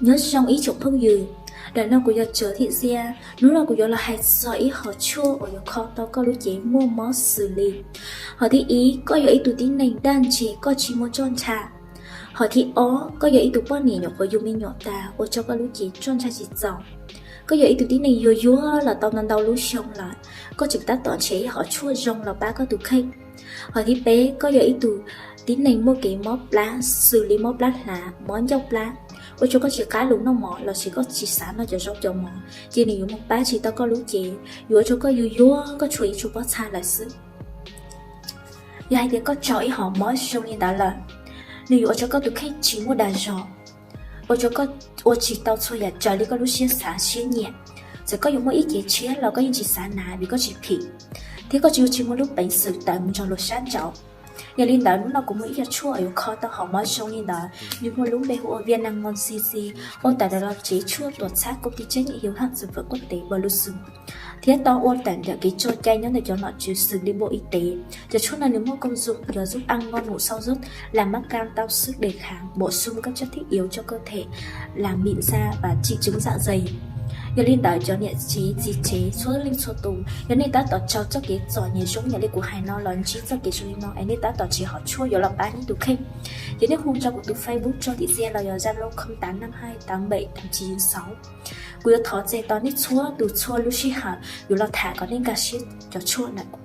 Nyob zoo ib tsoom phooj ywg, ntawm no kuv yog Tsawv Thim Xiab. Hnub no kuv yuav los hais txog ib hom tshuaj uas yuav kho tau koj lub cev muaj mob xws li: Hom thib ib, koj yog ib tug tib neeg dag ntse, koj tsis muaj roj ntsha. Hom thib ob, koj yog ib tug poj niam nyuam qhuav yug me nyuam tas ua rau koj lub cev roj ntsha tsis txaus. Koj yog ib tug tib neeg yuag yuag los tau ntau ntau lub xyoo lawm, koj tseem tab tom nrhiav ib hom tshuaj zoo los pab koj tus kheej. Hom thib peb, koj yog ib tug tib neeg muaj kev mob plab xws li mob plab hlav, mob ncauj plab, ua rau koj tsis qab lug noj mov lossis koj tsis xav noj cov zaub cov mov, ces nws yuav mus pab tsis tau koj lub cev, yuav ua rau koj yuag yuag, koj tshuav ib tsuag pob txha lawm xwb. Yog hais tias koj raug ib hom mob zoo li ntawd lawm, nws yuav ua rau koj tus kheej tsis muaj dag zog, ua rau koj ua tsis tau txhua yam raws li koj lub siab xav siab nyiam. Txawm koj yuav muaj ib cev tshiab los koj yeej tsis xav hnav vim koj tsis phim, thiab koj tsis yuav tsis muaj lub peev xwm tawm mus nrog luag sab nraud. Yog li ntawd hnub no kuv muaj ib co tshuaj uas yuav kho tau hom mob zoo li ntawd, nws muaj lub npe hu ua Viêm năng Mongc C C, ua tawm ntawm lub tsev tshuaj tuam txhab công ty trách nhiệm hữu hạn dược phẩm quốc tế Blue Sum, thiab tau ua tawm ntawm kev tso cai nyob ntawm cov nom tswv xws li Bộ Y tế. Cov tshuaj no nws muaj công dụng là giúp ăn ngon ngủ sâu giấc, làm mát căng tăng sức đề kháng, bổ sung các chất thiết yếu cho cơ thể, làm mịn da và trị chứng dạ dày. Yog li ntawd cov niam tsev txiv tsev txhua leej txhua tus, yog nej tab tom raug txoj kev txom nyem zoo yam li kuv hais no los ntsib txoj kev zoo li no es nej tab tom nrhiav hom tshuaj yuav los pab nej tus kheej, ces nej hu rau kuv tus Facebook Tsawv Thim Xiab los yog Zalo không tám năm hai tám bảy tám chín sáu. Kuv yuav thov txais tos nej txhua tus txhua lub sij hawm yuav los tham kom nej nkag siab cov tshuaj ntawm kuv.